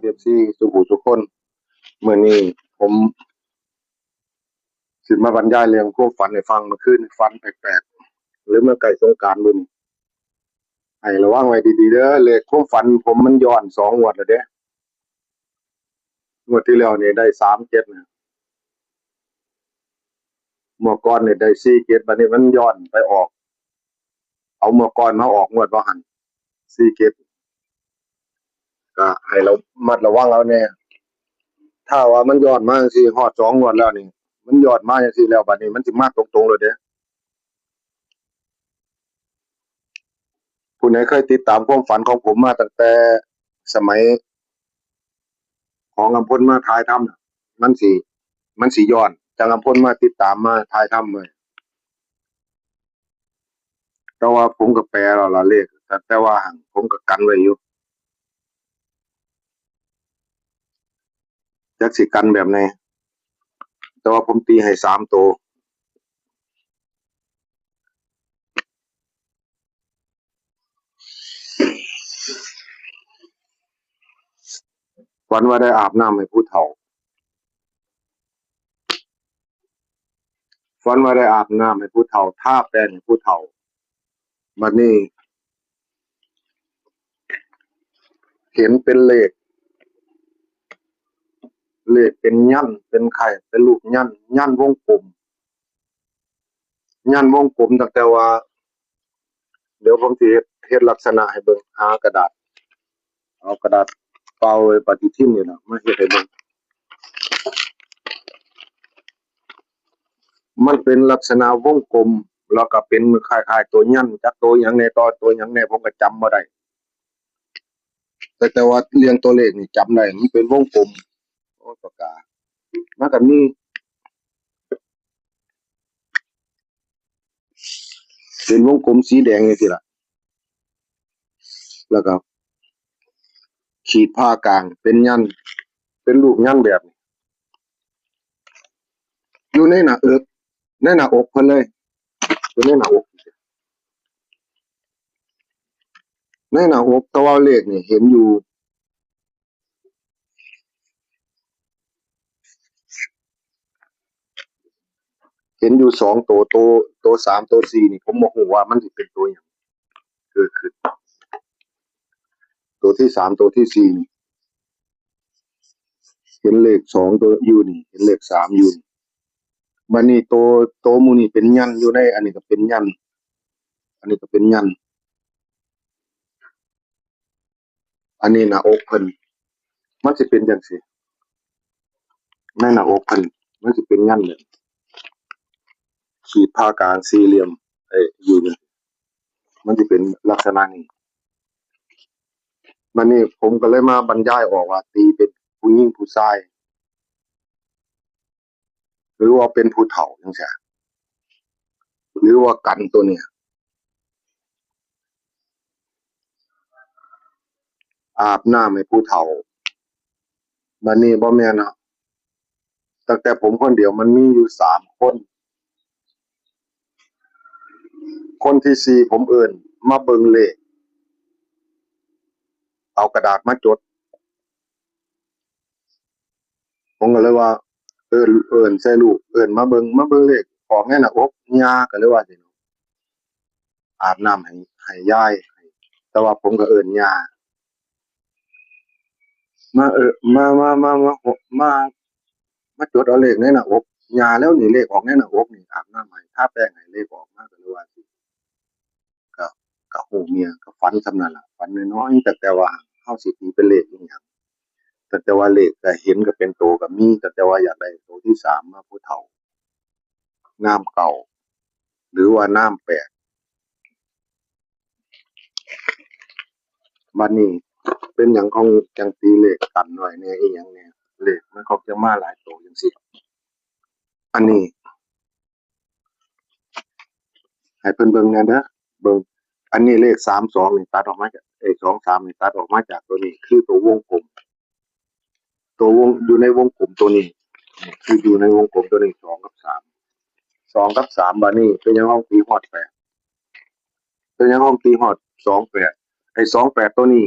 ເອັຟຊີ ສູ່ຜູ້ສູ່ຄົນ, ມື້ນີ້ຜົມຊິມາບັນຍາຍເລື່ອງຄວາມຝັນໃຫ້ຟັງ. ເມື່ອຄືນຝັນແປກໆ ຫຼືເມື່ອໃກ້ສົງການບຸນ ໃຫ້ລະວັງໄວ້ດີໆເດີ. ເລກຄວາມຝັນຜົມມັນຍ້ອນສອງງວດແລ້ວເດ້. ງວດທີ່ແລ້ວນີ້ໄດ້ສາມເຈັດນະ, ງວດກ່ອນນີ້ໄດ້ສີ່ເຈັດ, ບັດນີ້ມັນຍ້ອນໄປອອກ ເອົາງວດກ່ອນມາອອກງວດວ່າຫັ້ນ ສີ່ເຈັດ ກໍໃຫ້ລະມັດລະວັງເອົາແດ່. ຖ້າວ່າມັນຍ້ອນມາຈັ່ງຊີ້ຮອດສອງງວດແລ້ວນີ້ ມັນຍ້ອນມາຈັ່ງຊີ້ແລ້ວ ບັດນີ້ມັນຊິມາຕົງໆໂລດເດ້. ຜູ້ໃດເຄີຍຕິດຕາມຄວາມຝັນຂອງຜົມມາຕັ້ງແຕ່ສະໄໝຂອງອຳພົນມາຖ່າຍທຳ ມັນຊິ ມັນຊິຍ້ອນຈາກອຳພົນມາຕິດຕາມມາຖ່າຍທຳເລີຍ. ແຕ່ວ່າຜົມກໍແປແລ້ວລະເລກ ແຕ່ ແຕ່ວ່າຫັ້ນຜົມກໍກັນໄວ້ຢູ່ ຈັກຊິກັນແບບໃດ ແຕ່ວ່າຜົມຕີໃຫ້ສາມໂຕ. ຝັນວ່າໄດ້ອາບນ້ຳໃຫ້ຜູ້ເຖົ້າ. ຝັນວ່າໄດ້ອາບນ້ຳໃຫ້ຜູ້ເຖົ້າ, ທາແປ້ງໃຫ້ຜູ້ເຖົ້າ. ບັດນີ້ເຫັນເປັນເລກ, ເລກເປັນຍັນ, ເປັນໄຂ່, ເປັນຮູບຍັນ, ຍັນວົງກົມ. ຍັນວົງກົມ ຕັ້ງແຕ່ວ່າ ດຽວຜົມຊິເຮັດ ເຮັດລັກສະນະໃຫ້ເບິ່ງ. ຫາກະດາດ ເອົາກະດາດເປົ່າປະຕິທິນນີ້ລະມາເຮັດໃຫ້ເບິ່ງ. ມັນເປັນລັກສະນະວົງກົມ ແລ້ວກໍເປັນຄ້າຍໆຕົວຍັນ, ຈັກໂຕຫຍັງແດ່ ຕໍ່ໂຕຫຍັງແດ່ ຜົມກໍຈຳບໍ່ໄດ້. ແຕ່ ແຕ່ວ່າເລື່ອງຕົວເລກນີ້ຈຳໄດ້ ມັນເປັນວົງກົມ. ໂອ້ຍ ປາກກາ ມັນກໍມີ ເປັນວົງກົມສີແດງຈັ່ງຊີ້ລະ ແລ້ວກໍຂີດຜ່າກາງເປັນຍັນ ເປັນຮູບຍັນແບບນີ້ ຢູ່ໃນໜ້າເອິກ ໃນໜ້າອົກເພິ່ນເລີຍ ຢູ່ໃນໜ້າອົກ ໃນໜ້າອົກ. ແຕ່ວ່າເລກນີ້ເຫັນຢູ່ ເຫັນຢູ່ສອງໂຕ ໂຕ ໂຕສາມ ໂຕສີ່ນີ້ ຜົມບໍ່ຮູ້ວ່າມັນຊິເປັນໂຕຫຍັງເກີດຂຶ້ນ. ໂຕທີສາມ ໂຕທີສີ່ນີ້ ເຫັນເລກສອງໂຕຢູ່ນີ້ ເຫັນເລກສາມຢູ່ນີ້. ບັດນີ້ໂຕ ໂຕໝູ່ນີ້ເປັນຍັນຢູ່ໃນ ອັນນີ້ກໍເປັນຍັນ ອັນນີ້ກໍເປັນຍັນ. ອັນນີ້ໜ້າອົກເພິ່ນ ມັນຊິເປັນຈັ່ງຊີ້ ໃນໜ້າອົກເພິ່ນ ມັນຊິເປັນຍັນແບບ ຂີດຜ່າກາງສີ່ຫຼ່ຽມ ເອີ ຢູ່ນີ້ ມັນຊິເປັນລັກສະນະນີ້. ບັດນີ້ຜົມກໍເລີຍມາບັນຍາຍອອກວ່າ ຕີເປັນຜູ້ຍິງຜູ້ຊາຍ ຫຼືວ່າເປັນຜູ້ເຖົ້າຈັ່ງຊີ້ ຫຼືວ່າກັນໂຕນີ້ ອາບນ້ຳໃຫ້ຜູ້ເຖົ້າ. ບັດນີ້ບໍ່ແມ່ນເນາະ ຕັ້ງແຕ່ຜົມຄົນດຽວ ມັນມີຢູ່ສາມຄົນ. ຄົນທີສີ່ ຜົມເອີ້ນມາເບິ່ງເລກ ເອົາກະດາດມາຈົດ. ຜົມກໍເລີຍວ່າ ເອີ້ນ ເອີ້ນໃສ່ລູກ ເອີ້ນມາເບິ່ງ ມາເບິ່ງເລກອອກໃນໜ້າອົກ. ຍ່າກໍເລີຍວ່າ ອາບນ້ຳໃຫ້ ໃຫ້ຍາຍ ແຕ່ວ່າຜົມກໍເອີ້ນຍ່າ ມາ ເອີ ມາ ມາ ມາ ມາ ມາ ມາຈົດເອົາເລກໃນໜ້າອົກຍ່າແລ້ວນີ້ ເລກອອກໃນໜ້າອົກນີ້ ອາບນ້ຳໃຫ້ ທາແປ້ງໃຫ້ ເລກອອກມາ ກໍເລີຍວ່າ ກໍ ກໍຮູ້ເມຍ ກໍຝັນສ່ຳນັ້ນລະ ຝັນນ້ອຍໆ ຕັ້ງແຕ່ວ່າເຮົາຊິຕີເປັນເລກອີ່ຫຍັງ ຕັ້ງແຕ່ວ່າເລກກໍເຫັນກໍເປັນໂຕກໍມີ ຕັ້ງແຕ່ວ່າຢາກໄດ້ໂຕທີສາມມາຜູ້ເຖົ້າ ນາມເກົ້າ ຫຼືວ່ານາມແປດ. ບັດນີ້ເປັນຫຍັງຂອງຈັ່ງຕີເລກກັນໄວ້ແດ່ ອີ່ຫຍັງແດ່ ເລກມັນກໍຈະມາຫຼາຍໂຕຈັ່ງຊີ້. ອັນນີ້ ໃຫ້ເພິ່ນເບິ່ງແດ່ເດີ ເບິ່ງ ອັນນີ້ເລກສາມສອງນີ້ຕັດອອກມາຈາກ ເອີ ສອງສາມນີ້ຕັດອອກມາຈາກໂຕນີ້ ຄືໂຕວົງກົມ ໂຕວົງ ຢູ່ໃນວົງກົມໂຕນີ້ ຄືຢູ່ໃນວົງກົມໂຕນີ້ ສອງກັບສາມ ສອງກັບສາມ. ບາດນີ້ເປັນຫຍັງເຮົາຈຶ່ງຕີຮອດແປດ ເປັນຫຍັງເຮົາຈຶ່ງຕີຮອດສອງແປດ ໄອ້ສອງແປດໂຕນີ້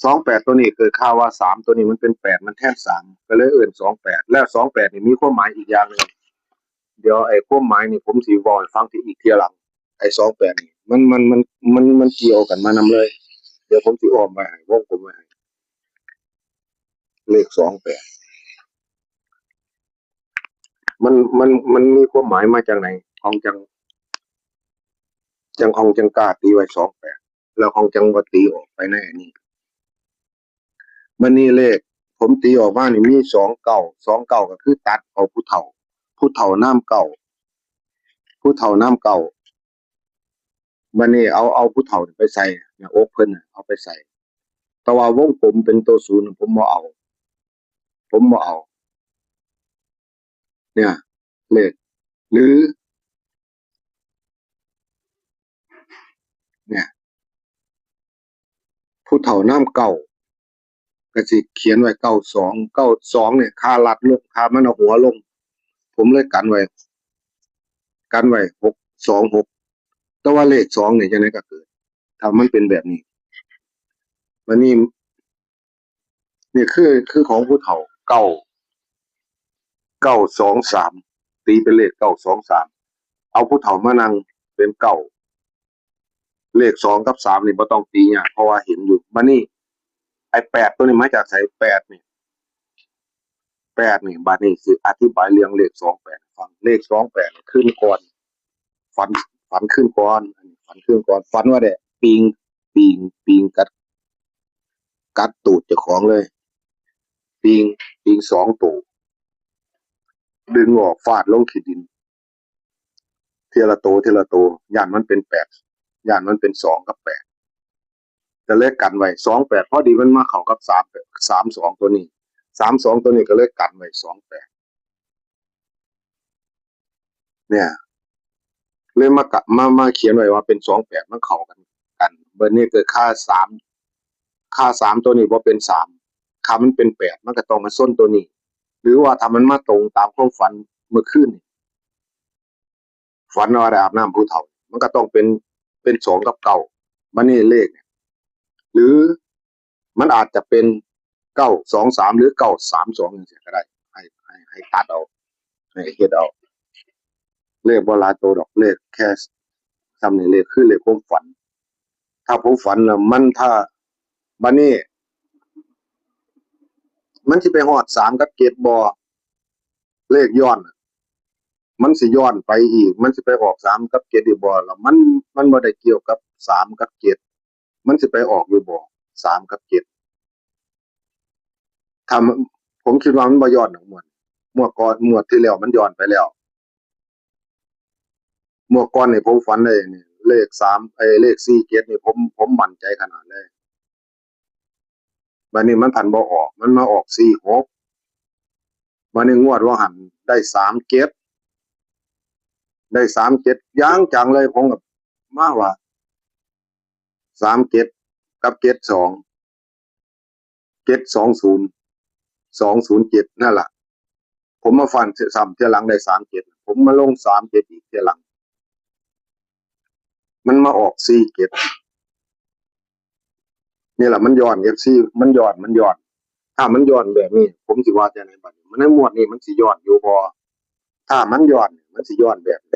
ສອງແປດ ຕົວນີ້ເກີດຂ່າວວ່າສາມຕົວນີ້ມັນເປັນແປດ ມັນແທນສາມ ກໍເລີຍເອີ້ນສອງແປດ ແລ້ວສອງແປດນີ້ມີຄວາມໝາຍອີກຢ່າງໜຶ່ງ ດຽວໄອ້ຄວາມໝາຍນີ້ ຜົມຊິເວົ້າໃຫ້ຟັງທີ່ ອີກເທື່ອຫຼັງ. ໄອ້ສອງແປດນີ້ ມັນ ມັນ ມັນ ມັນ ມັນກ່ຽວກັນມານຳເລີຍ. ດຽວຜົມຊິອ້ອມໄວ້ໃຫ້ ວົງກົມໄວ້ໃຫ້ ເລກສອງແປດ ມັນ ມັນ ມັນມີຄວາມໝາຍມາຈາກໃດ ຂອງຈັ່ງ ຈັ່ງ ຂອງຈັ່ງກ້າຕີໄວ້ສອງແປດ ແລ້ວຂອງຈັ່ງວ່າຕີອອກໄປໃນອັນນີ້. ບັດນີ້ເລກ ຜົມຕີອອກມານີ້ມີສອງເກົ້າ ສອງເກົ້າ ກໍຄືຕັດເອົາຜູ້ເຖົ້າ ຜູ້ເຖົ້ານາມເກົ້າ ຜູ້ເຖົ້ານາມເກົ້າ. ບັດນີ້ເອົາ ເອົາຜູ້ເຖົ້າໄປໃສ່ໜ້າອົກເພິ່ນ ເອົາໄປໃສ່ ແຕ່ວ່າວົງກົມເປັນໂຕສູນ ຜົມບໍ່ເອົາ ຜົມບໍ່ເອົາ ເນຍ ເລກ ຫຼື ເນຍ ຜູ້ເຖົ້ານາມເກົ້າ ກໍຊິຂຽນໄວ້ເກົ້າສອງ ເກົ້າສອງ ນີ້ ຄ່າລັດລົງ ຄ່າມັນເອົາຫົວລົງ ຜົມເລີຍກັນໄວ້ ກັນໄວ້ຫົກສອງຫົກ ແຕ່ວ່າເລກສອງນີ້ຈັ່ງໃດກໍເກີດ ຖ້າມັນເປັນແບບນີ້. ບັດນີ້ ນີ້ຄື ຄືຂອງຜູ້ເຖົ້າ ເກົ້າ ເກົ້າສອງສາມ ຕີເປັນເລກເກົ້າສອງສາມ ເອົາຜູ້ເຖົ້າມານັ່ງເປັນເກົ້າ ເລກສອງກັບສາມນີ້ບໍ່ຕ້ອງຕີຍາກ ເພາະວ່າເຫັນຢູ່. ບັດນີ້ໄອ້ແປດຕົວນີ້ມາຈາກໃສ? ແປດນີ້ ແປດນີ້ ບັດນີ້ຊິອະທິບາຍເລື່ອງເລກສອງແປດໃຫ້ຟັງ. ເລກສອງແປດນີ້ ຄືນກ່ອນ ຝັນ ຝັນຄືນກ່ອນ ອັນນີ້ຝັນຄືນກ່ອນ ຝັນວ່າໄດ້ ປິງ ປິງ ປິງກັດ ກັດຕູດເຈົ້າຂອງເລີຍ ປິງ ປິງສອງໂຕ ດຶງອອກຟາດລົງຂີ້ດິນ ເທື່ອລະໂຕ ເທື່ອລະໂຕ ຢ້ານມັນເປັນແປດ ຢ້ານມັນເປັນສອງກັບແປດ ກໍເລີຍກັນໄວ້ສອງແປດ ພໍດີມັນມາເຂົ້າກັບສາມ ສາມສອງຕົວນີ້ ສາມສອງຕົວນີ້ ກໍເລີຍກັນໄວ້ສອງແປດ ເນຍ ເລີຍມາກະ ມາ ມາຂຽນໄວ້ວ່າເປັນສອງແປດ ມັນເຂົ້າກັນ ກັນ ບັດນີ້ເກີດຄ່າສາມ ຄ່າສາມຕົວນີ້ບໍ່ເປັນສາມ ຖ້າມັນເປັນແປດ ມັນກໍຕ້ອງມາຊົນຕົວນີ້ ຫຼືວ່າຖ້າມັນມາຕົງຕາມຄວາມຝັນເມື່ອຄືນນີ້ ຝັນວ່າໄດ້ອາບນ້ຳຜູ້ເຖົ້າ ມັນກໍຕ້ອງເປັນ ເປັນສອງກັບເກົ້າ ບັດນີ້ເລກ ຫຼື ມັນອາດຈະເປັນເກົ້າສອງສາມ ຫຼື ເກົ້າສາມສອງ ຈັ່ງຊີ້ກໍໄດ້ ໃຫ້ ໃຫ້ ໃຫ້ຕັດເອົາ ໃຫ້ເຮັດເອົາ ເລກບໍ່ຫຼາຍໂຕດອກ ເລກແຄ່ສ່ຳນີ້ ເລກຄືເລກຄວາມຝັນ. ຖ້າຜົມຝັນແລ້ວມັນ ຖ້າ ບັດນີ້ ມັນຊິໄປຮອດສາມກັບເຈັດບໍ່? ເລກຍ້ອນ ມັນຊິຍ້ອນໄປອີກ ມັນຊິໄປອອກສາມກັບເຈັດອີກບໍ່? ແລ້ວມັນ ມັນບໍ່ໄດ້ກ່ຽວກັບສາມກັບເຈັດ ມັນຊິໄປອອກຢູ່ບໍ່ ສາມກັບເຈັດ? ຖ້າ ຜົມຄິດວ່າມັນບໍ່ຍ້ອນດອກ ງວດ ງວດກ່ອນ ງວດທີ່ແລ້ວມັນຍ້ອນໄປແລ້ວ. ງວດກ່ອນນີ້ຜົມຝັນໄດ້ນີ້ ເລກສາມ ເອີ ເລກສີ່ເຈັດນີ້ ຜົມ ຜົມໝັ້ນໃຈຂະໜາດເລີຍ. ບັດນີ້ມັນພັນບໍ່ອອກ ມັນມາອອກສີ່ຫົກ ບັດນີ້ງວດວ່າຫັ້ນໄດ້ສາມເຈັດ ໄດ້ສາມເຈັດຢ່າງຈັງເລີຍ. ຜົມກໍມາວ່າ ສາມເຈັດ ກັບເຈັດສອງ ເຈັດສອງສູນ ສອງສູນເຈັດ ນັ້ນລະ ຜົມມາຝັນຊ້ຳເທື່ອຫຼັງໄດ້ສາມເຈັດ ຜົມມາລົງສາມເຈັດອີກເທື່ອຫຼັງ ມັນມາອອກສີ່ເຈັດ ນີ້ລະ ມັນຍ້ອນ ເອັຟຊີ ມັນຍ້ອນ ມັນຍ້ອນ. ຖ້າມັນຍ້ອນແບບນີ້ ຜົມຊິວ່າຈັ່ງໃດບັດນີ້? ໃນງວດນີ້ມັນຊິຍ້ອນຢູ່ບໍ່? ຖ້າມັນຍ້ອນ ມັນຊິຍ້ອນແບບໃດ?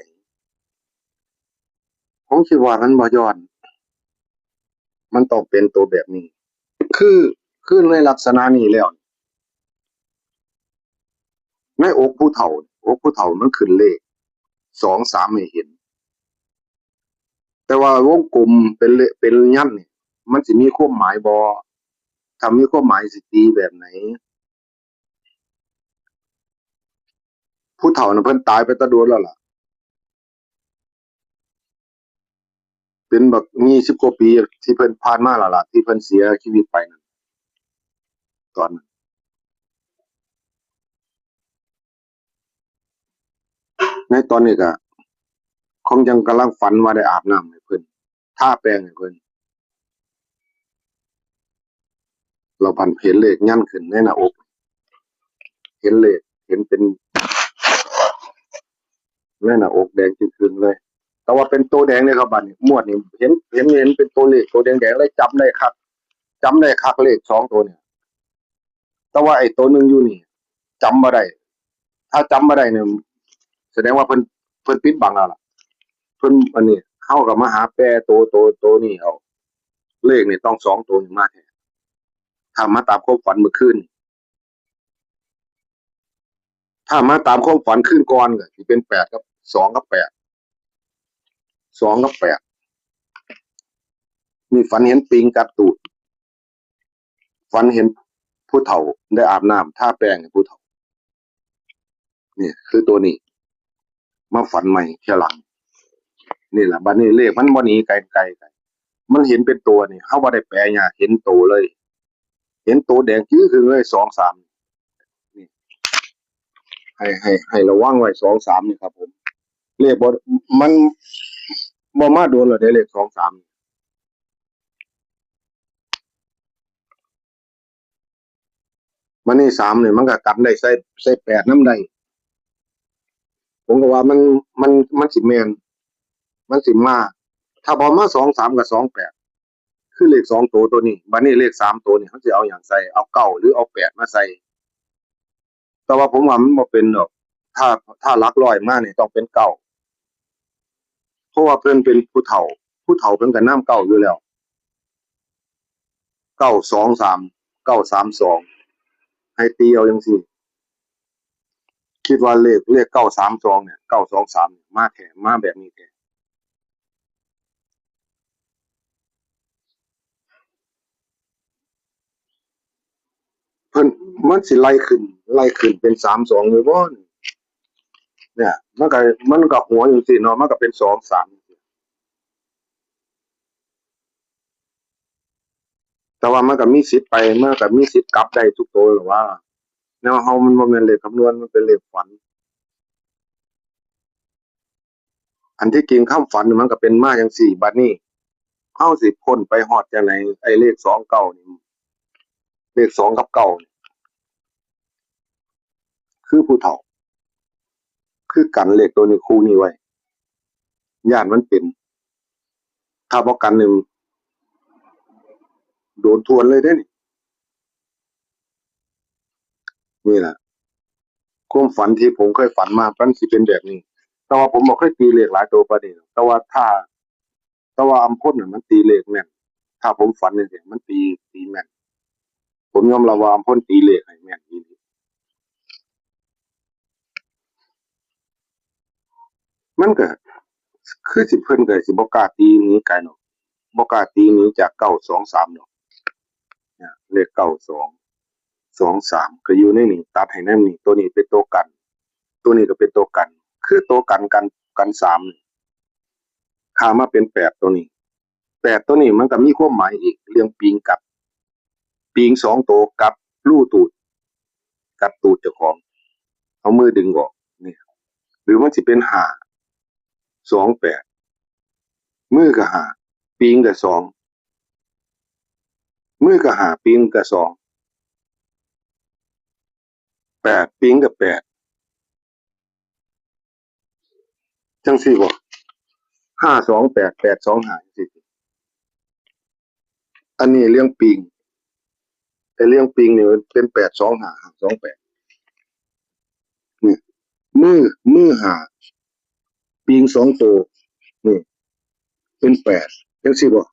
ຜົມຄິດວ່າມັນບໍ່ຍ້ອນ ມັນຕ້ອງເປັນໂຕແບບນີ້ ຄື ຄືໃນລັກສະນະນີ້ແລ້ວ ໃນອົກຜູ້ເຖົ້າ ອົກຜູ້ເຖົ້າມັນຂຶ້ນເລກສອງສາມໃຫ້ເຫັນ ແຕ່ວ່າວົງກົມເປັນເລ ເປັນຍັນນີ້ ມັນຊິມີຄວາມໝາຍບໍ່? ຖ້າມີຄວາມໝາຍຊິຕີແບບໃດ? ຜູ້ເຖົ້ານັ້ນເພິ່ນຕາຍໄປແຕ່ດົນແລ້ວລະ ເປັນບັກ ມີສິບກວ່າປີທີ່ເພິ່ນຜ່ານມາແລ້ວລະ ທີ່ເພິ່ນເສຍຊີວິດໄປນັ້ນ ຕອນນັ້ນ. ໃນຕອນນີ້ກະຄົງຍັງກຳລັງຝັນວ່າໄດ້ອາບນ້ຳໃຫ້ເພິ່ນ ທາແປ້ງໃຫ້ເພິ່ນ ລະພັນເຫັນເລກຍັນຂຶ້ນໃນໜ້າອົກ ເຫັນເລກ ເຫັນເປັນ ໃນໜ້າອົກແດງຈຶ່ງຄຶ່ງເລີຍ ແຕ່ວ່າເປັນໂຕແດງເລີຍຄັບ. ບາດນີ້ງວດນີ້ເຫັນ ເຫັນ ເຫັນເປັນໂຕເລກໂຕແດງໆເລີຍ ຈຳໄດ້ຄັກ ຈຳໄດ້ຄັກເລກສອງໂຕນີ້ ແຕ່ວ່າໄອ້ໂຕໜຶ່ງຢູ່ນີ້ຈຳບໍ່ໄດ້. ຖ້າຈຳບໍ່ໄດ້ນີ້ ສະແດງວ່າເພິ່ນ ເພິ່ນປິດບັງແລ້ວລະ. ເພິ່ນ ອັນນີ້ ເຮົາກໍມາຫາແປໂຕ ໂຕ ໂຕນີ້ເອົາ. ເລກນີ້ຕ້ອງສອງໂຕນີ້ມາແທ້ ຖ້າມາຕາມຄວາມຝັນມື້ຄືນ. ຖ້າມາຕາມຄວາມຝັນຄືນກ່ອນກໍຊິເປັນແປດກັບ ສອງກັບແປດ ສອງກັບແປດ. ນີ້ຝັນເຫັນປິງກັດຕູດ ຝັນເຫັນຜູ້ເຖົ້າໄດ້ອາບນ້ຳທາແປ້ງໃຫ້ຜູ້ເຖົ້າ. ນີ້ຄືໂຕນີ້ ມາຝັນໃໝ່ເທື່ອຫຼັງນີ້ລະ. ບັດນີ້ເລກມັນບໍ່ໜີໄກ ໄກ ໄກ ມັນເຫັນເປັນໂຕນີ້ ເຮົາບໍ່ໄດ້ແປຍາກ ເຫັນໂຕເລີຍ ເຫັນໂຕແດງຈື່ຄຶ່ງເລີຍ ສອງສາມ. ນີ້ ໃຫ້ ໃຫ້ ໃຫ້ລະວັງໄວ້ ສອງສາມນີ້ຄັບຜົມ. ເລກບໍ່ ມັນບໍ່ມາດົນແລ້ວເດ້ ເລກສອງສາມ. ມານີ້ສາມນີ້ ມັນກໍກັນໄດ້ ໃສ່ ໃສ່ແປດນຳໄດ້. ຜົມກໍວ່າມັນ ມັນ ມັນຊິແມ່ນ ມັນຊິມາ. ຖ້າບໍ່ມາສອງສາມກໍສອງແປດ ຄືເລກສອງໂຕໂຕນີ້. ບັດນີ້ເລກສາມໂຕນີ້ ເຮົາຊິເອົາຫຍັງໃສ່? ເອົາເກົ້າ ຫຼື ເອົາແປດມາໃສ່? ແຕ່ວ່າຜົມວ່າມັນບໍ່ເປັນດອກ. ຖ້າ ຖ້າຫຼັກຮ້ອຍມານີ້ຕ້ອງເປັນເກົ້າ ເພາະວ່າເພິ່ນເປັນຜູ້ເຖົ້າ ຜູ້ເຖົ້າເພິ່ນກໍນຳເກົ້າຢູ່ແລ້ວ. ເກົ້າສອງສາມ ເກົ້າສາມສອງ ໃຫ້ຕີເອົາຈັ່ງຊີ້. ຄິດວ່າເລກ ເລກເກົ້າສາມສອງນີ້ ເກົ້າສອງສາມມາແທ້ ມາແບບນີ້ແທ້. ເພິ່ນ ມັນຊິໄລ່ຂຶ້ນ ໄລ່ຂຶ້ນເປັນສາມສອງຢູ່ບໍ່? ນີ້ ມັນກໍ ມັນກໍຫົວຢູ່ຊີ້ເນາະ ມັນກໍເປັນສອງສາມ. ແຕ່ວ່າມັນກໍມີສິດໄປ ມັນກໍມີສິດກັບໄດ້ທຸກໂຕແຫຼະວ່າ. ແນວເຮົາມັນບໍ່ແມ່ນເລກຄຳນວນ ມັນເປັນເລກຝັນ. ອັນທີ່ຈິງຄຳຝັນມັນກໍເປັນມາຈັ່ງຊີ້. ບັດນີ້ເຮົາຊິພົ້ນໄປຮອດຈັ່ງໃດ? ໄອ້ເລກສອງເກົ້ານີ້ ເລກສອງກັບເກົ້ານີ້ ຄືຜູ້ເຖົ້າ ຄືກັນເລກໂຕນີ້ຄູ່ນີ້ໄວ້ ຢ້ານມັນເປັນ. ຖ້າບໍ່ກັນນີ້ ໂດນທວນເລີຍເດ້ນີ້. ນີ້ລະ ຄວາມຝັນທີ່ຜົມເຄີຍຝັນມາ ມັນຊິເປັນແບບນີ້. ແຕ່ວ່າຜົມບໍ່ເຄີຍຕີເລກຫຼາຍໂຕປານນີ້. ແຕ່ວ່າຖ້າ ແຕ່ວ່າອຳພົນນະ ມັນຕີເລກແມ່ນ. ຖ້າຜົມຝັນຈັ່ງຊີ້ ມັນຕີ ຕີແມ່ນ. ຜົມຍອມຮັບວ່າອຳພົນຕີເລກໃຫ້ແມ່ນອີ່ຫຼີ. ມັນກະຄືຊິ ເພິ່ນກະຊິບໍ່ກ້າຕີໜີໄກເນາະ ບໍ່ກ້າຕີໜີຈາກເກົ້າສອງສາມດອກ. ເນຍ ເລກເກົ້າສອງ ສອງສາມ ກະຢູ່ໃນນີ້ ຕັດໃຫ້ແນວນີ້ ໂຕນີ້ເປັນໂຕກັນ ໂຕນີ້ກະເປັນໂຕກັນ ຄືໂຕກັນ ກັນ ກັນສາມນີ້ ຂ້າມມາເປັນແປດໂຕນີ້. ແປດໂຕນີ້ມັນກະມີຄວາມໝາຍອີກ ເລື່ອງປີງກັດ ປີງສອງໂຕກັດຮູຕູດ ກັດຕູດເຈົ້າຂອງ ເອົາມືດຶງອອກນີ້ ຫຼືມັນຊິເປັນຫ້າ ສອງແປດ ມືກະຫ້າ ປີງກະສອງ ມືກະຫ້າ ປີງກະສອງ ແປດ ປີງກະແປດ ຈັ່ງຊີ້ບໍ່? ຫ້າສອງແປດ ແປດສອງຫ້າ ຈັ່ງຊີ້. ອັນນີ້ລຽງປີງ ແຕ່ລຽງປີງນີ້ເປັນແປດສອງຫ້າ ຫ້າສອງແປດ ນີ້ ມື ມືຫ້າ ປີງສອງໂຕ ນີ້ ເປັນແປດ ຈັ່ງຊີ້ບໍ່?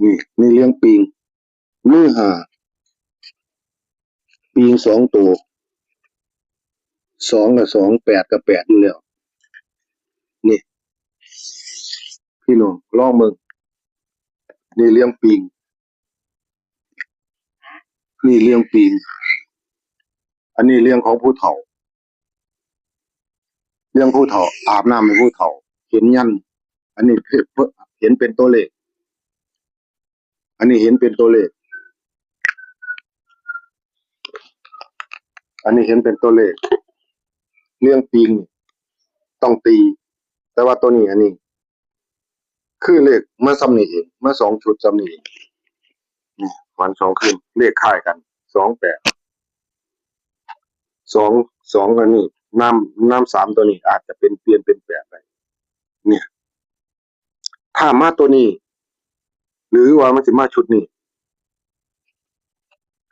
ນີ້ ນີ້ລຽງປີງ ມືຫ້າ ປີງສອງໂຕ ສອງກະສອງ ແປດກະແປດຢູ່ແລ້ວ ນີ້ ພີ່ນ້ອງລອງເບິ່ງ ນີ້ລຽງປີງ ນີ້ລຽງປີງ ອັນນີ້ລຽງຂອງຜູ້ເຖົ້າ ລຽງຜູ້ເຖົ້າ ອາບນ້ຳໃຫ້ຜູ້ເຖົ້າ ເຫັນຍັນ ອັນນີ້ເຫັນເປັນໂຕເລກ ອັນນີ້ເຫັນເປັນໂຕເລກ ອັນນີ້ເຫັນເປັນໂຕເລກ ລຽງປີງນີ້ຕ້ອງຕີ ແຕ່ວ່າໂຕນີ້ ອັນນີ້ ຄືເລກມາສ່ຳນີ້ເອງ ມາສອງຊຸດສ່ຳນີ້ເອງ ນີ້ ຝັນສອງຄືນ ເລກຄ້າຍກັນ ສອງແປດ ສອງ ສອງ ອັນນີ້ ນຳ ນຳສາມໂຕນີ້ອາດຈະເປັນ ປ່ຽນເປັນແປດໄດ້ ເນຍ ຖ້າມາໂຕນີ້ ຫຼືວ່າມັນຊິມາຊຸດນີ້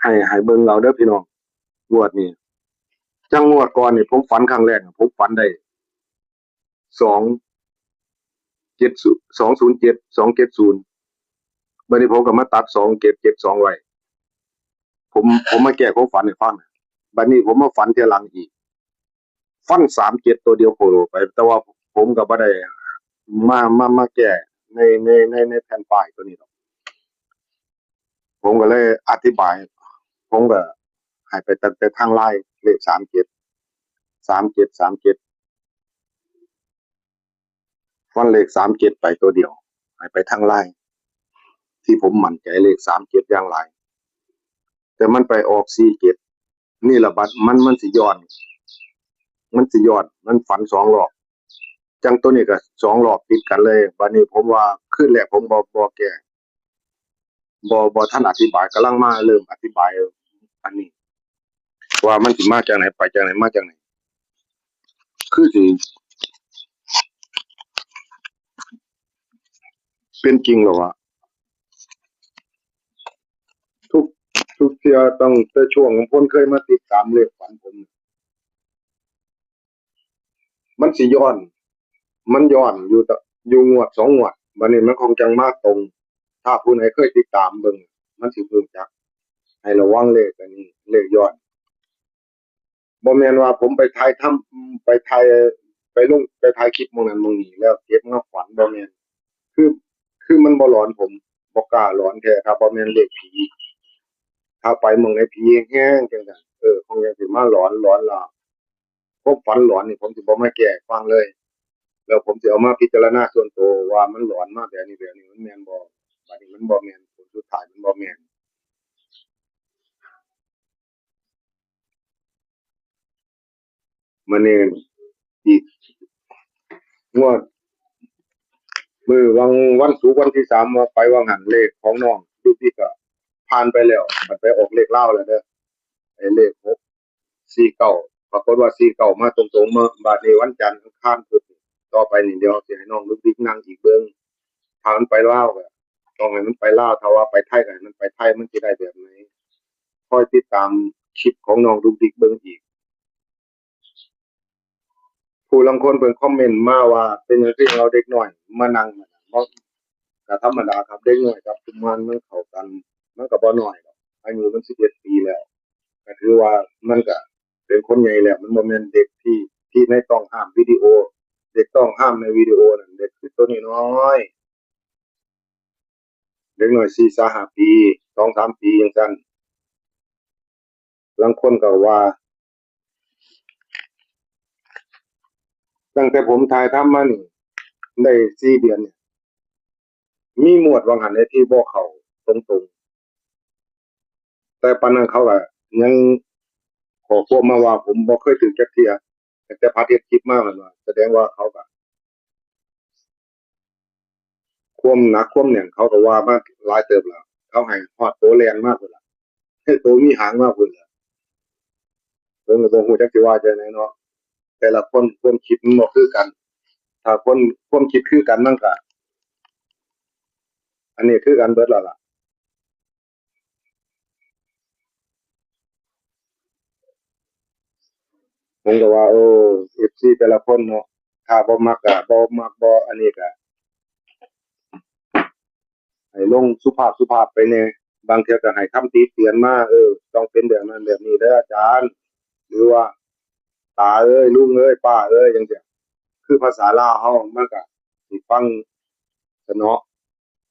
ໃຫ້ ໃຫ້ເບິ່ງເອົາເດີພີ່ນ້ອງ ງວດນີ້. ຈັ່ງງວດກ່ອນນີ້ ຜົມຝັນຄັ້ງແລກ ຜົມຝັນໄດ້ ສອງເຈັດ ສອງສູນເຈັດ ສອງເຈັດສູນ ບາດນີ້ຜົມກໍມາຕັດ ສອງເຈັດເຈັດສອງ ໄວ້. ຜົມ ຜົມມາແກ້ຄວາມຝັນໃຫ້ຟັງ. ບາດນີ້ຜົມມາຝັນເທື່ອຫຼັງອີກ ຟັນ ສາມເຈັດ ໂຕດຽວໂຄໂລໄປ, ແຕ່ວ່າຜົມກໍບໍ່ໄດ້ມາ ມາ ມາແກ້ໃນ ໃນ ໃນ ໃນແຜ່ນປ້າຍໂຕນີ້ດອກ. ຜົມກໍເລີຍອະທິບາຍ, ຜົມກໍໃຫ້ໄປຕັ້ງແຕ່ທາງ LINE ເລກ ສາມເຈັດ ສາມເຈັດ ສາມເຈັດ ຟັນເລກ ສາມເຈັດ ໄປໂຕດຽວ ໃຫ້ໄປທາງ LINE ທີ່ຜົມໝັ້ນໃຈເລກ ສາມເຈັດ ຢ່າງຫຼາຍ, ແຕ່ມັນໄປອອກ ສີ່ເຈັດ ນີ້ລະ. ບັດມັນ ມັນຊິຍ້ອນ ມັນຊິຍ້ອນ ມັນຝັນສອງລອບ. ຈັ່ງໂຕນີ້ກໍສອງລອບຕິດກັນເລີຍ. ບາດນີ້ຜົມວ່າ ຄືນແລກຜົມບໍ່ ບໍ່ແກ້ ບໍ່ ບໍ່ທັນອະທິບາຍ, ກຳລັງມາເລີ່ມອະທິບາຍອັນນີ້ ວ່າມັນຊິມາຈັ່ງໃດ ໄປຈັ່ງໃດ ມາຈັ່ງໃດ. ຄືຊິເປັນຈິງແລ້ວວ່າ ທຸກ ທຸກເທື່ອ ຕັ້ງແຕ່ຊ່ວງຄົນເຄີຍມາຕິດຕາມເລກຝັນຜົມ ມັນຊິຍ້ອນ ມັນຍ້ອນຢູ່ຕະ ຢູ່ງວດສອງງວດ, ບາດນີ້ມັນຄົງຈັ່ງມາຕົງ. ຖ້າຜູ້ໃດເຄີຍຕິດຕາມເບິ່ງ ມັນຊິຮູ້ຈັກ. ໃຫ້ລະວັງເລກອັນນີ້ ເລກຍ້ອນ. ບໍ່ແມ່ນວ່າຜົມໄປຖ່າຍທຳ ໄປຖ່າຍ ໄປລົງ ໄປຖ່າຍຄລິບໝ່ອງນັ້ນໝ່ອງນີ້ ແລ້ວເກັບມາຝັນ, ບໍ່ແມ່ນ. ຄື ຄືມັນບໍ່ຫຼອນ, ຜົມບໍ່ກ້າຫຼອນແທ້ ຖ້າບໍ່ແມ່ນເລກຜີ. ຖ້າໄປໝ່ອງໃດຜີແຮງໆ ຈັ່ງຊັ້ນ ເອີ ຄົງຍັງຊິມາຫຼອນ ຫຼອນລະ ຄວາມຝັນຫຼອນນີ້ ຜົມຊິບໍ່ມາແກ້ໃຫ້ຟັງເລີຍ, ແລ້ວຜົມຊິເອົາມາພິຈາລະນາສ່ວນໂຕວ່າມັນຫຼອນມາແບບນີ້ ແບບນີ້ ມັນແມ່ນບໍ່? ບາດນີ້ມັນບໍ່ແມ່ນ, ຜົນສຸດທ້າຍມັນບໍ່ແມ່ນ. ມານີ້ອີກ ງວດມື້ວັນ ວັນສຸກ ວັນທີສາມ ວ່າໄປວ່າງຫັ້ນ ເລກຂອງນ້ອງດຸກດິກກໍຜ່ານໄປແລ້ວ, ມັນໄປອອກເລກລາວແລ້ວເດີ ໄອ້ເລກຫົກ ສີ່ເກົ້າ ປາກົດວ່າ ສີ່ເກົ້າ ມາຕົງໆ ເນາະ. ບາດນີ້ວັນຈັນ ອັງຄານ ພຸດ ຕໍ່ໄປນີ້ ດຽວຊິໃຫ້ນ້ອງດຸກດິກນັ່ງອີກເບິ່ງ. ຖ້າມັນໄປລາວກໍຕ້ອງໃຫ້ມັນໄປລາວ, ຖ້າວ່າໄປໄທກໍໃຫ້ມັນໄປໄທ, ມັນຊິໄດ້ແບບໃດ ຄອຍຕິດຕາມຄລິບຂອງນ້ອງດຸກດິກເບິ່ງອີກ. ຜູ້ລາງຄົນເພິ່ນຄອມເມັນມາວ່າ ເປັນຫຍັງຄືເອົາເດັກນ້ອຍມານັ່ງ? ເນາະ ກໍທຳມະດາຄັບ, ເດັກນ້ອຍກັບກຸມານມັນເຂົ້າກັນ ມັນກໍບໍ່ນ້ອຍດອກ, ອາຍຸມັນສິບເອັດປີແລ້ວ, ກໍຖືວ່າມັນກໍເປັນຄົນໃຫຍ່ແລ້ວ, ມັນບໍ່ແມ່ນເດັກທີ່ ທີ່ໃນຕ້ອງຫ້າມວິດີໂອ. ເດັກຕ້ອງຫ້າມໃນວິດີໂອນັ້ນ ເດັກຄືໂຕນ້ອຍໆ ເດັກນ້ອຍສີ່ສາມຫ້າປີ ສອງສາມປີຈັ່ງຊັ້ນ. ລາງຄົນກໍວ່າ ຕັ້ງແຕ່ຜົມຖ່າຍທຳມານີ້ໄດ້ສີ່ເດືອນນີ້ ມີງວດວ່າງຫັ້ນເດ້ທີ່ບໍ່ເຂົ້າຕົງໆ, ແຕ່ປານນັ້ນເຂົາກໍຍັງຂໍ້ຄວາມມາວ່າ ຜົມບໍ່ເຄີຍຖືກຈັກເທື່ອ ຕັ້ງແຕ່ພັດເຮັດຄລິບມາ. ເພິ່ນວ່າ ສະແດງວ່າເຂົາກໍ ຄວາມໜັກຄວາມແໜ້ນເຂົາກໍວ່າມາຫຼາຍເຕີບແລ້ວ, ເຂົາໃຫ້ຮອດໂຕແລ່ນມາພຸ້ນລະ ໂຕມີຫາງມາພຸ້ນລະ. ເພິ່ນກໍບໍ່ຮູ້ຈັກຊິວ່າຈັ່ງໃດເນາະ, ແຕ່ລະຄົນຄວາມຄິດມັນບໍ່ຄືກັນ. ຖ້າຄົນຄວາມຄິດຄືກັນ ມັນກໍ ອັນນີ້ຄືກັນເບິດແລ້ວລະ. ຜົມກໍວ່າ ໂອ້ ເອັຟຊີແຕ່ລະຄົນເນາະ, ຖ້າບໍ່ມັກກໍບໍ່ມັກ, ບໍ່ ອັນນີ້ກໍໃຫ້ລົງສຸພາບສຸພາບໄປແດ່. ບາງເທື່ອກໍໃຫ້ຄຳຕິເຕືອນມາ, ເອີ ຕ້ອງເປັນແບບນັ້ນແບບນີ້ເດີອາຈານ ຫຼືວ່າ ຕາເອີຍ ລຸງເອີຍ ປ້າເອີຍ ຈັ່ງຊີ້. ຄືພາສາລາວເຮົາ ມັນກໍຊິຟັງສະເນາະ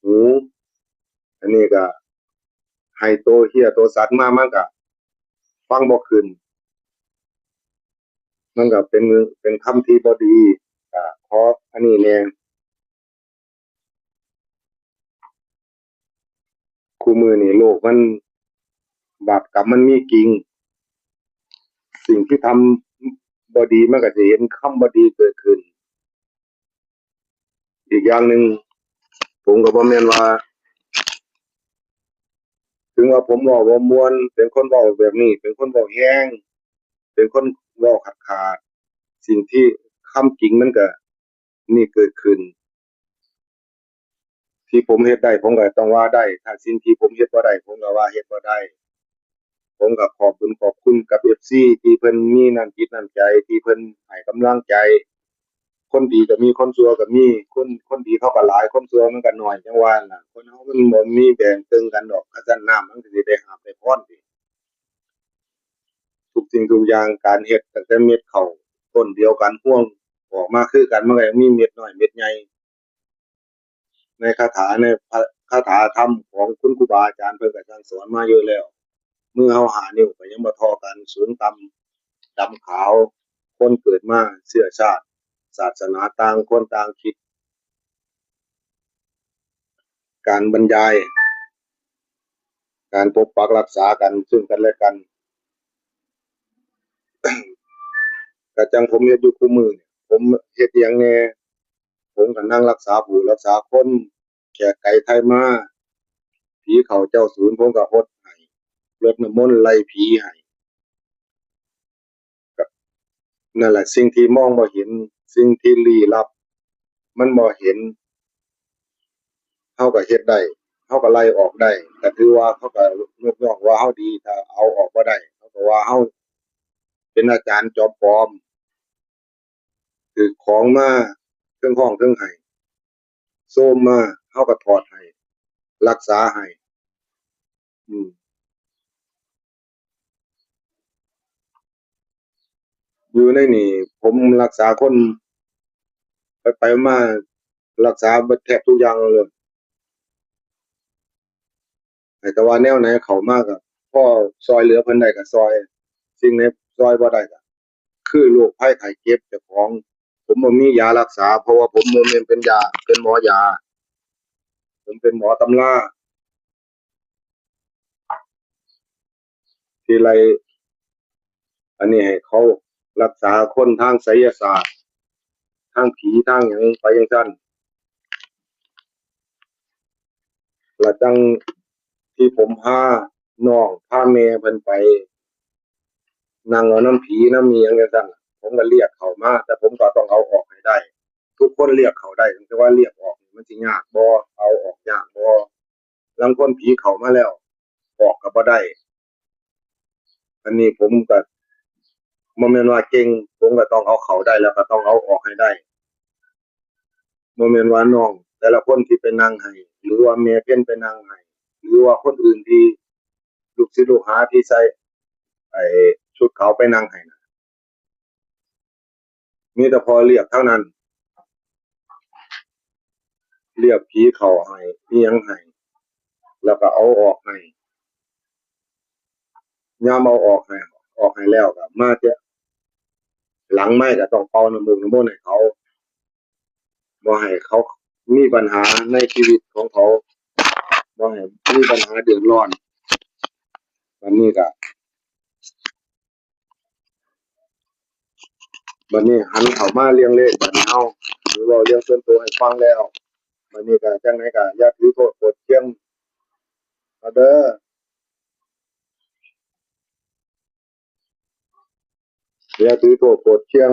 ຫູ, ອັນນີ້ກໍໃຫ້ໂຕເຮ້ຍໂຕສັດມາ ມັນກໍຟັງບໍ່ຂຶ້ນ, ມັນກໍເປັນ ເປັນຄຳທີ່ບໍ່ດີ. ກໍຂໍອັນນີ້ແດ່. ຄູ່ມື້ນີ້ໂລກມັນ ບາບກຳມັນມີຈິງ, ສິ່ງທີ່ທຳບໍ່ດີ ມັນກໍຊິເຫັນຄຳບໍ່ດີເກີດຂຶ້ນ. ອີກຢ່າງໜຶ່ງ ຜົມກໍບໍ່ແມ່ນວ່າ ເຖິງວ່າຜົມເວົ້າບໍ່ມ່ວນ, ເປັນຄົນເວົ້າແບບນີ້, ເປັນຄົນເວົ້າແຮງ, ເປັນຄົນເວົ້າຂາດໆ, ສິ່ງທີ່ ຄຳຈິງມັນກໍນີ້ເກີດຂຶ້ນ. ທີ່ຜົມເຮັດໄດ້ ຜົມກໍຕ້ອງວ່າໄດ້, ຖ້າສິ່ງທີ່ຜົມເຮັດບໍ່ໄດ້ ຜົມກໍວ່າເຮັດບໍ່ໄດ້. ຜົມກໍຂອບບຸນຂອບຄຸນກັບເອັຟຊີ ທີ່ເພິ່ນມີນ້ຳຈິດນ້ຳໃຈ ທີ່ເພິ່ນໃຫ້ກຳລັງໃຈ. ຄົນດີກໍມີ ຄົນຊົ່ວກໍມີ, ຄົນ ຄົນດີເຂົາກໍຫຼາຍ ຄົນຊົ່ວມັນກໍໜ້ອຍ. ຈັ່ງວ່ານັ້ນລະ ຄົນເຮົາມັນບໍ່ມີແບ່ງເຄິ່ງກັນດອກ, ຄັນຊັ້ນນ້ຳມັນກໍຊິໄດ້ຮັບໄດ້ພອນຕິ. ທຸກສິ່ງທຸກຢ່າງ ການເຮັດຕັ້ງແຕ່ເມັດເຂົ້າຕົ້ນດຽວກັນ ຮວງອອກມາຄືກັນ ມັນກໍຍັງມີເມັດນ້ອຍເມັດໃຫຍ່. ໃນຄາຖາ ໃນພະ ຄາຖາທຳຂອງຄຸນຄູບາອາຈານ ເພິ່ນກໍສັ່ງສອນມາຢູ່ແລ້ວ, ມືເຮົາຫ້ານິ້ວກໍຍັງບໍ່ທໍ່ກັນ, ສູງຕ່ຳ ດຳຂາວ, ຄົນເກີດມາ ເຊື້ອຊາດ ສາສະໜາຕ່າງຄົນຕ່າງຄິດ, ການບັນຍາຍ ການປົກປັກຮັກສາກັນເຊິ່ງກັນແລະກັນ. ກະຈັ່ງຜົມເຮັດຢູ່ຄູ່ມື້ນີ້ ຜົມເຮັດອີ່ຫຍັງແດ່? ຜົມກໍນັ່ງຮັກສາຜູ້ຮັກສາຄົນ, ແຂກໄກໄທມາ, ຜີເຂົ້າເຈົ້າສູນ ຜົມກໍຫົດໃຫ້, ລົດນ້ຳມົນໄລ່ຜີໃຫ້. ກໍນັ້ນແຫຼະ ສິ່ງທີ່ມອງບໍ່ເຫັນ ສິ່ງທີ່ລີ້ລັບ ມັນບໍ່ເຫັນ ເຮົາກໍເຮັດໄດ້ ເຮົາກໍໄລ່ອອກໄດ້ ກໍຖືວ່າເຂົາກໍຍົກຍ້ອງວ່າເຮົາດີ ຖ້າເອົາອອກບໍ່ໄດ້ ເຂົາກໍວ່າເຮົາເປັນອາຈານຈອມປອມ ຖືກຂອງມາເທິງຮ້ອງເທິງໄຫ້ ໂຊມມາ ເຮົາກໍຖອດໃຫ້ ຮັກສາໃຫ້. ອືມ ຢູ່ໃນນີ້ ຜົມຮັກສາຄົນ ໄປໆມາໆ ຮັກສາເບິດແທບທຸກຢ່າງເລີຍ. ໃຫ້ແຕ່ວ່າແນວໃດເຂົ້າມາກໍພໍຊ່ອຍເຫຼືອເພິ່ນໄດ້ກໍຊ່ອຍ, ສິ່ງໃດຊ່ອຍບໍ່ໄດ້ກໍຄືໂລກໄພໄຂ້ເຈັບເຈົ້າຂອງ. ຜົມບໍ່ມີຢາຮັກສາ ເພາະວ່າຜົມບໍ່ແມ່ນເປັນຢາ ເປັນໝໍຢາ, ຜົມເປັນໝໍຕຳລາ ທີ່ໄລ່ ອັນນີ້ໃຫ້ເຂົາຮັກສາຄົນທາງໄສຍະສາດ ທາງຜີທາງຫຍັງໄປຈັ່ງຊັ້ນ. ລະຈັ່ງທີ່ຜົມພານ້ອງພາແມ່ເພິ່ນໄປນັ່ງເອົານຳຜີນຳອີ່ຫຍັງຈັ່ງຊັ້ນ ຜົມກໍລຽກເຂົ້າມາ ແຕ່ຜົມກໍຕ້ອງເອົາອອກໃຫ້ໄດ້. ທຸກຄົນລຽກເຂົ້າໄດ້ ແຕ່ວ່າລຽກອອກນີ້ມັນຊິຍາກບໍ່? ເອົາອອກຍາກບໍ່? ລາງຄົນຜີເຂົ້າມາແລ້ວ ອອກກໍບໍ່ໄດ້. ອັນນີ້ຜົມກໍບໍ່ແມ່ນວ່າເກັ່ງ, ຜົມກໍຕ້ອງເອົາເຂົ້າໄດ້ ແລ້ວກໍຕ້ອງເອົາອອກໃຫ້ໄດ້. ບໍ່ແມ່ນວ່ານ້ອງແຕ່ລະຄົນທີ່ໄປນັ່ງໃຫ້ ຫຼືວ່າແມ່ເພັນໄປນັ່ງໃຫ້ ຫຼືວ່າຄົນອື່ນທີ່ ລູກສິດລູກຫາທີ່ໃສ່ ໄອ້ ຊຸດຂາວໄປນັ່ງໃຫ້ນະ ມີແຕ່ພໍ່ລຽກທັງນັ້ນ, ລຽກຜີເຂົ້າໃຫ້ ອີ່ຫຍັງໃຫ້ ແລ້ວກໍເອົາອອກໃຫ້. ຍາມເອົາອອກໃຫ້ ອອກໃຫ້ແລ້ວກໍມາເທື່ອ ຫຼັງໄມກໍຕ້ອງເປົ່ານ້ຳມູກນ້ຳມົນໃຫ້ເຂົາ, ບໍ່ໃຫ້ເຂົາມີບັນຫາໃນຊີວິດຂອງເຂົາ, ບໍ່ໃຫ້ມີບັນຫາເດືອດຮ້ອນ. ບັດນີ້ກໍ ບັດນີ້ຫັນເຂົ້າມາເລື່ອງເລກ, ບັດນີ້ເຮົາເວົ້າເລື່ອງສ່ວນໂຕໃຫ້ຟັງແລ້ວ, ບັດນີ້ກໍຈັ່ງໃດກໍຢ່າຖືໂທດໂກດຄຽງເອົາເດີ້. ຢ່າຖືໂທດໂກດຄຽງ,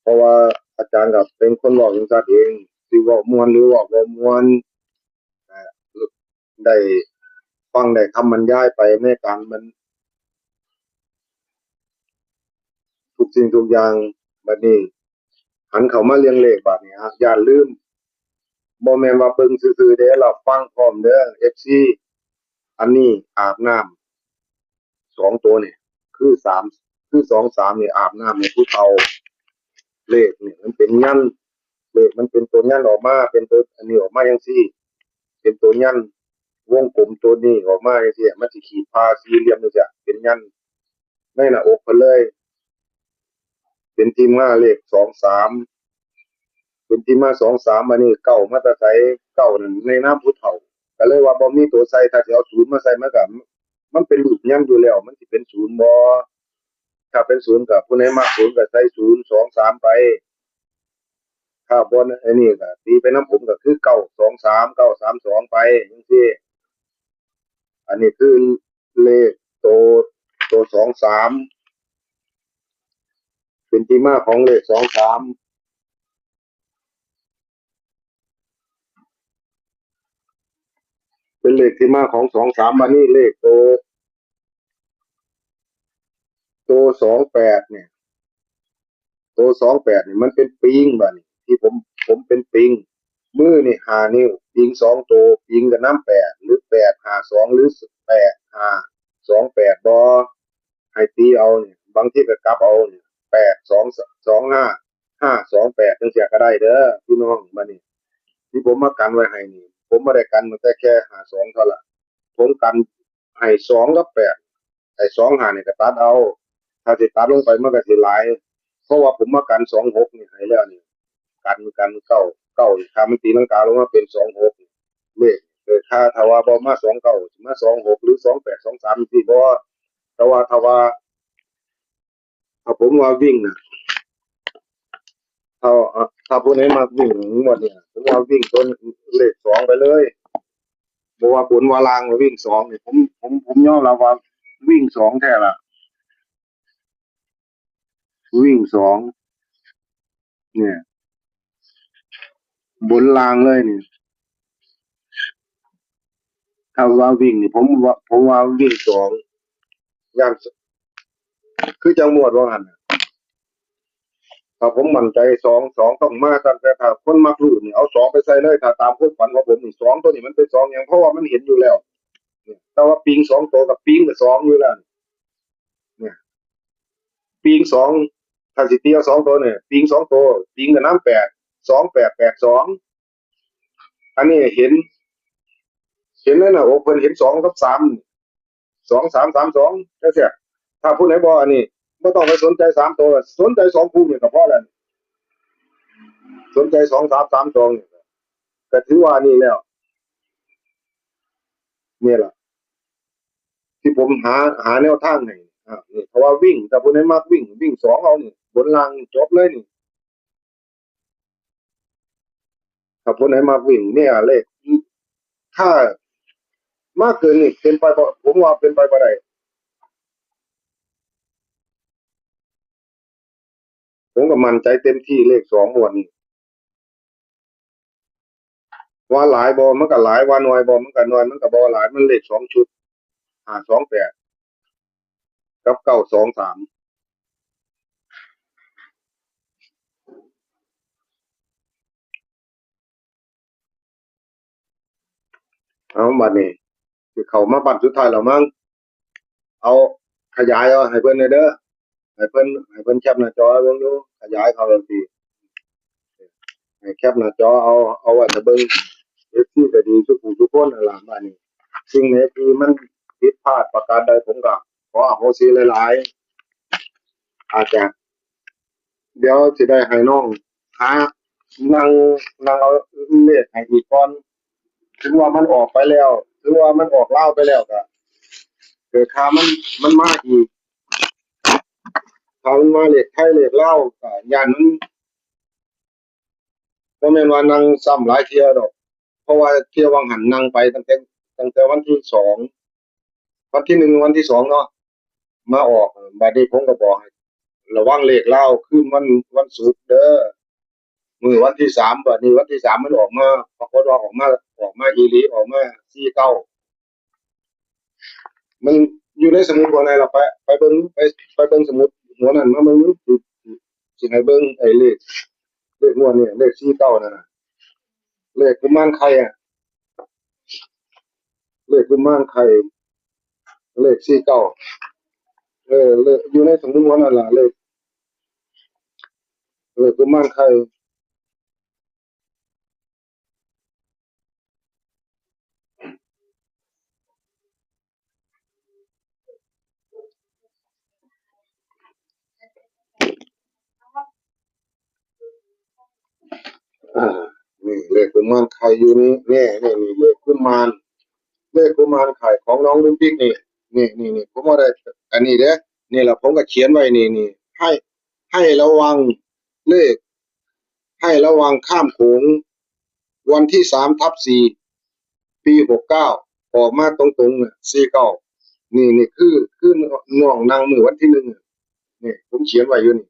ເພາະວ່າອາຈານກໍເປັນຄົນເວົ້າຈັ່ງຊັ້ນເອງ, ຊິເວົ້າມ່ວນຫຼືເວົ້າບໍ່ມ່ວນ ກໍໄດ້ຟັງໄດ້ຄຳບັນຍາຍໄປໃນການບັນ ທຸກສິ່ງທຸກຢ່າງ. ບັດນີ້ຫັນເຂົ້າມາເລື່ອງເລກ, ບາດນີ້ຢ້ານລືມ, ບໍ່ແມ່ນວ່າເບິ່ງຊື່ໆເດ້, ລະຟັງພ້ອມເດີ້ ເອັຟຊີ. ອັນນີ້ອາບນ້ຳ ສອງໂຕນີ້ ຄືສາມ ຄືສອງສາມນີ້ອາບນ້ຳໃຫ້ຜູ້ເຖົ້າ. ເລກນີ້ມັນເປັນຍັນ, ເລກມັນເປັນໂຕຍັນອອກມາ, ເປັນໂຕອັນນີ້ອອກມາຈັ່ງຊີ້, ເປັນໂຕຍັນ ວົງກົມໂຕນີ້ອອກມາຈັ່ງຊີ້, ມັນຊິຂີດຜ່າສີ່ຫຼ່ຽມຈັ່ງຊີ້ ເປັນຍັນໃນໜ້າອົກເພິ່ນເລີຍ. ເປັນທີ່ມາເລກສອງສາມ ເປັນທີ່ມາສອງສາມ. ອັນນີ້ເກົ້າມາແຕ່ໃສ? ເກົ້ານັ້ນໃນນາມຜູ້ເຖົ້າ ກໍເລີຍວ່າບໍ່ມີໂຕໃສ່, ຖ້າຊິເອົາສູນມາໃສ່ ມັນກໍ ມັນເປັນຮູບຍັນຢູ່ແລ້ວ, ມັນຊິເປັນສູນບໍ່? ຖ້າເປັນສູນກໍ ຜູ້ໃດມັກສູນກໍໃສ່ສູນ ສອງສາມໄປ, ຖ້າບໍ່ອັນນີ້ກໍຕີໄປນຳຜົມ ກໍຄືເກົ້າສອງສາມ ເກົ້າສາມສອງໄປຈັ່ງຊີ້. ອັນນີ້ຄືເລກໂຕ ໂຕສອງສາມ ເປັນທີ່ມາຂອງເລກສອງສາມ. ເລກທີ່ມາຂອງສອງສາມ ບາດນີ້ເລກໂຕ ໂຕສອງແປດນີ້ ໂຕສອງແປດນີ້ມັນເປັນປິງ ບາດນີ້ທີ່ຜົມ ຜົມເປັນປິງ ມືນີ້ຫ້ານິ້ວ ປິງສອງໂຕ ປິງກໍນຳແປດ ຫຼືແປດຫ້າສອງ ຫຼືແປດຫ້າສອງແປດບໍ ໃຫ້ຕີເອົານີ້ ບາງທີກໍກັບເອົານີ້ ແປດສອງ ສອງຫ້າ ຫ້າສອງແປດ ຈັ່ງຊີ້ກໍໄດ້ເດີພີ່ນ້ອງ. ບາດນີ້ທີ່ຜົມມາກັນໄວ້ໃຫ້ນີ້ ຜົມບໍ່ໄດ້ກັນຕັ້ງແຕ່ແຄ່ຫ້າສອງເທົ່ານັ້ນ ຜົມກັນໃຫ້ສອງກັບແປດ ໄອ້ສອງຫ້ານີ້ກໍຕັດເອົາ ຖ້າຊິຕັດລົງໄປມັນກໍຊິຫຼາຍ ເພາະວ່າຜົມມາກັນສອງຫົກນີ້ໃຫ້ແລ້ວນີ້ ກັນ ກັນເກົ້າ ເກົ້າ ຖ້າມັນຕີລັງກາລົງມາເປັນສອງຫົກ ເລກ ເອີ ຖ້າ ຖ້າວ່າບໍ່ມາສອງເກົ້າ ຊິມາສອງຫົກ ຫຼືສອງແປດ ສອງສາມ ຈັ່ງຊີ້ບໍ່ ແຕ່ວ່າຖ້າວ່າ ຖ້າຜົມວ່າວິ່ງນະ ຖ້າ ຖ້າຜູ້ໃດມັກວິ່ງງວດນີ້ ຜົມວ່າວິ່ງຕົວເລກສອງໄປເລີຍ ບໍ່ວ່າບົນວ່າລ່າງ ວ່າວິ່ງສອງນີ້ ຜົມ ຜົມ ຜົມຍອມຮັບວ່າວິ່ງສອງແທ້ລະ ວິ່ງສອງ ເນີ້ຍ ບົນລ່າງເລີຍນີ້ ຖ້າວ່າວິ່ງນີ້ ຜົມວ່າ ຜົມວ່າວິ່ງສອງ ຢ້ານ ຄືຈັ່ງງວດວ່າຫັ້ນ ຖ້າຜົມໝັ້ນໃຈສອງ ສອງຕ້ອງມາ ຕັ້ງແຕ່ຖ້າຄົນມັກຮູບນີ້ ເອົາສອງໄປໃສ່ເລີຍ ຖ້າຕາມຄວາມຝັນຂອງຜົມນີ້ ສອງໂຕນີ້ມັນເປັນສອງຫຍັງ ເພາະວ່າມັນເຫັນຢູ່ແລ້ວ ແຕ່ວ່າປິງສອງໂຕກັບປິງກໍສອງຢູ່ແລ້ວ ປິງສອງ ຖ້າຊິຕີເອົາສອງໂຕນີ້ ປິງສອງໂຕ ປິງກໍນຳແປດ ສອງແປດ ແປດສອງ ອັນນີ້ເຫັນ ເຫັນໃນໜ້າອົກເພິ່ນເຫັນສອງກັບສາມ ສອງສາມສາມສອງ ຈັ່ງຊີ້ ຖ້າຜູ້ໃດບໍ່ອັນນີ້ ບໍ່ຕ້ອງໄປສົນໃຈສາມໂຕ ສົນໃຈສອງຄູ່ນີ້ກໍພໍແລ້ວ ສົນໃຈສອງສາມສາມສອງນີ້ ກໍຖືວ່ານີ້ແລ້ວ ນີ້ລະ ທີ່ຜົມຫາ ຫາແນວທາງໃຫ້ ອາ ນີ້ ເພາະວ່າວິ່ງ ຖ້າຜູ້ໃດມັກວິ່ງ ວິ່ງສອງເອົານີ້ ບົນລ່າງນີ້ ຈົບເລີຍນີ້ ຖ້າຜູ້ໃດມັກວິ່ງ ນີ້ລະເລກ ຖ້າມາເກີນນີ້ເປັນໄປບໍ່ ຜົມວ່າເປັນໄປບໍ່ໄດ້ ຜົມກໍໝັ້ນໃຈເຕັມທີ່ເລກສອງງວດນີ້ ວ່າຫຼາຍບໍ່ ມັນກໍຫຼາຍ ວ່າໜ້ອຍບໍ່ ມັນກໍໜ້ອຍ ມັນກໍບໍ່ຫຼາຍ ມັນເລກສອງຊຸດ ຫ້າສອງແປດ ກັບເກົ້າສອງສາມ ເອົາ ບັດນີ້ຊິເຂົ້າມາບັ້ນສຸດທ້າຍແລ້ວມັງ ເອົາ ຂະຫຍາຍເອົາໃຫ້ເພິ່ນແດ່ເດີ ໃຫ້ເພິ່ນ ໃຫ້ເພິ່ນແຄປໜ້າຈໍໃຫ້ເບິ່ງດູ ຂະຫຍາຍເຂົ້າຈັ່ງຊີ້ ໃຫ້ແຄປໜ້າຈໍເອົາ ເອົາໄວ້ຖ້າເບິ່ງ ເອັຟຊີ ກໍດີທຸກຜູ້ທຸກຄົນຫັ້ນລະ ບັດນີ້ ສິ່ງໃດທີ່ມັນຜິດພາດປະການໃດ ຜົມກໍຂໍອະໂຫສິຫຼາຍໆ ອາດຈະ ດຽວຊິໄດ້ໃຫ້ນ້ອງຫານັ່ງ ນັ່ງເອົາເລກໃຫ້ອີກກ່ອນ ຖືວ່າມັນອອກໄປແລ້ວ ຖືວ່າມັນອອກລາວໄປແລ້ວ ກໍ ກໍຖ້າມັນ ມັນມາອີກ ຖ້າມັນມາເລກໄທເລກລາວ ກໍຢ້ານມັນ ບໍ່ແມ່ນວ່ານັ່ງຊ້ຳຫຼາຍເທື່ອດອກ ເພາະວ່າເທື່ອຫວ່າງຫັ້ນນັ່ງໄປຕັ້ງແຕ່ ຕັ້ງແຕ່ວັນທີສອງ ວັນທີໜຶ່ງ ວັນທີສອງເນາະ ມາອອກ ບັດນີ້ຜົມກໍບອກໃຫ້ລະວັງເລກລາວຄືນວັນ ວັນສຸກເດີ ມື້ວັນທີສາມ ບັດນີ້ວັນທີສາມມັນອອກມາ ປາກົດວ່າອອກມາ ອອກມາອີ່ຫຼີ ອອກມາສີ່ເກົ້າ ມັນຢູ່ໃນສະໝຸດຫົວນັ້ນລະ ໄປ ໄປເບິ່ງ ໄປ ໄປເບິ່ງສະໝຸດຫົວນັ້ນມາເບິ່ງ ຊິ ຊິໃຫ້ເບິ່ງໄອ້ເລກ ເລກງວດນີ້ ເລກສີ່ເກົ້ານັ້ນນະ ເລກກຸມານໄຂ່ອະ ເລກກຸມານໄຂ່ ເລກສີ່ເກົ້າ ເອີ ເລກຢູ່ໃນສະໝຸດຫົວນັ້ນລະ ເລກ ເລກກຸມານໄຂ່ ອາ ນີ້ເລກກຸມານໄຂ່ຢູ່ນີ້ ນີ້ ນີ້ ນີ້ເລກກຸມານ ເລກກຸມານໄຂ່ຂອງນ້ອງລຸງປິກນີ້ ນີ້ ນີ້ ນີ້ ຜົມເອົາໄດ້ ອັນນີ້ເດ້ ນີ້ລະ ຜົມກໍຂຽນໄວ້ນີ້ ນີ້ ໃຫ້ ໃຫ້ລະວັງເລກ ໃຫ້ລະວັງຂ້າມໂຂງ ວັນທີສາມທັບສີ່ ປີຫົກເກົ້າ ອອກມາຕົງໆ ສີ່ເກົ້າ ນີ້ ນີ້ຄື ຄືນ້ອງນັ່ງມື້ວັນທີໜຶ່ງ ນີ້ ຜົມຂຽນໄວ້ຢູ່ນີ້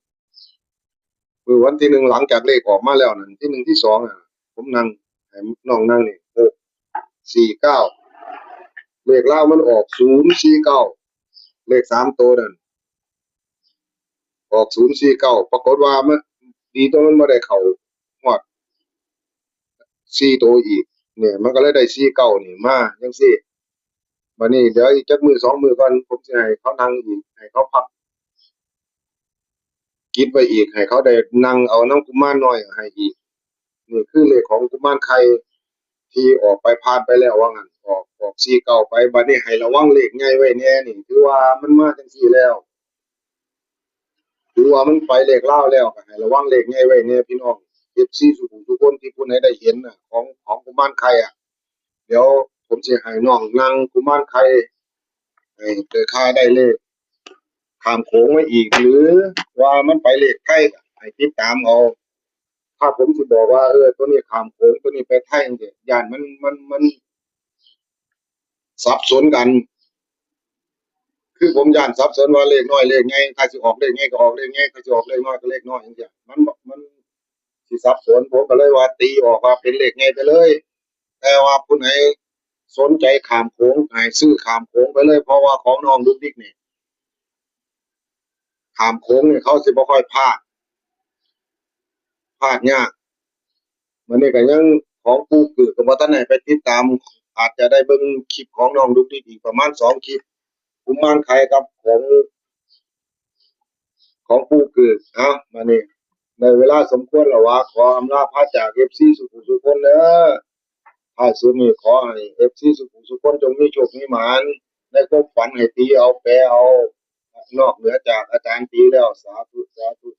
ມື້ວັນທີໜຶ່ງ ຫຼັງຈາກເລກອອກມາແລ້ວນັ້ນ ທີໜຶ່ງ ທີສອງ ອະ ຜົມນັ່ງ ໃຫ້ນ້ອງນັ່ງນີ້ ຫົກສີ່ເກົ້າ ເລກລາວມັນອອກສູນສີ່ເກົ້າ ເລກສາມໂຕນັ້ນ ອອກສູນສີ່ເກົ້າ ປາກົດວ່າມັນ ດີຕົວມັນບໍ່ໄດ້ເຂົ້າຮອດສີ່ໂຕອີກ ນີ້ມັນກໍເລີຍໄດ້ສີ່ເກົ້ານີ້ມາຈັ່ງຊີ້. ບັດນີ້ດຽວອີກຈັກມື້ສອງມື້ກ່ອນ ຜົມຊິໃຫ້ເຂົານັ່ງອີກ ໃຫ້ເຂົາພັກກິດໄວ້ອີກ ໃຫ້ເຂົາໄດ້ນັ່ງເອົານຳກຸມານນ້ອຍໃຫ້ອີກ. ນີ້ຄືເລກຂອງກຸມານໄຂ່ທີ່ອອກໄປ ຜ່ານໄປແລ້ວວ່າຊັ້ນ ອອກ ອອກສີ່ເກົ້າໄປ. ບັດນີ້ໃຫ້ລະວັງເລກໃຫຍ່ໄວ້ແດ່ ນີ້ຖືວ່າມັນມາຈັ່ງຊີ້ແລ້ວ ຖືວ່າມັນໄປເລກລາວແລ້ວ ກໍໃຫ້ລະວັງເລກໃຫຍ່ໄວ້ແດ່ພີ່ນ້ອງ ເອັຟຊີ ສູ່ຜູ້ສູ່ຄົນທີ່ຜູ້ໃດໄດ້ເຫັນນະ ຂອງ ຂອງກຸມານໄຂ່ອະ. ດຽວຜົມຊິໃຫ້ນ້ອງນັ່ງກຸມານໄຂ່ ໃຫ້ເກີດຄ່າໄດ້ເລກຂ້າມໂຂງມາອີກ ຫຼືວ່າມັນໄປເລກໄທ ໃຫ້ຕິດຕາມເອົາ. ຖ້າຜົມຊິບອກວ່າ ເອີ ໂຕນີ້ຂ້າມໂຂງ ໂຕນີ້ໄປໄທຈັ່ງຊີ້ ຢ້ານມັນ ມັນ ມັນສັບສົນກັນ ຄືຜົມຢ້ານສັບສົນວ່າເລກນ້ອຍເລກໃຫຍ່ ຖ້າຊິອອກເລກໃຫຍ່ກໍອອກເລກໃຫຍ່ ຖ້າຊິອອກເລກນ້ອຍກໍເລກນ້ອຍ ຈັ່ງຊີ້ ມັນ ມັນຊິສັບສົນ. ຜົມກໍເລີຍວ່າຕີອອກວ່າເປັນເລກໃຫຍ່ໄປເລີຍ ແຕ່ວ່າຜູ້ໃດສົນໃຈຂ້າມໂຂງ ໃຫ້ຊື້ຂ້າມໂຂງໄປເລີຍ ເພາະວ່າຂອງນ້ອງດຸກດິກນີ້ ຂ້າມໂຂງນີ້ເຂົາຊິບໍ່ຄ່ອຍພາດ ພາດຍາກ. ມື້ນີ້ກໍຍັງຂອງປູກຶກກໍບໍ່ທັນໄດ້ໄປຕິດຕາມ ອາດຈະໄດ້ເບິ່ງຄລິບຂອງນ້ອງດຸກດິກອີກປະມານສອງຄລິບ ກຸມານໄຂ່ກັບຂອງ ຂອງປູກຶກ. ເອົາ ມານີ້ໄດ້ເວລາສົມຄວນແລ້ວຫວາ ຂໍອຳລາພາຈາກເອັຟຊີສູ່ຜູ້ສູ່ຄົນເດີ. ທ້າຍສຸດນີ້ຂໍໃຫ້ເອັຟຊີສູ່ຜູ້ສູ່ຄົນຈົ່ງມີໂຊກມີໝານໃນຄວາມຝັນ ໃຫ້ຕີເອົາແປເອົາ ນອກເໜືອຈາກອາຈານຕີແລ້ວ ສາທຸ ສາທຸ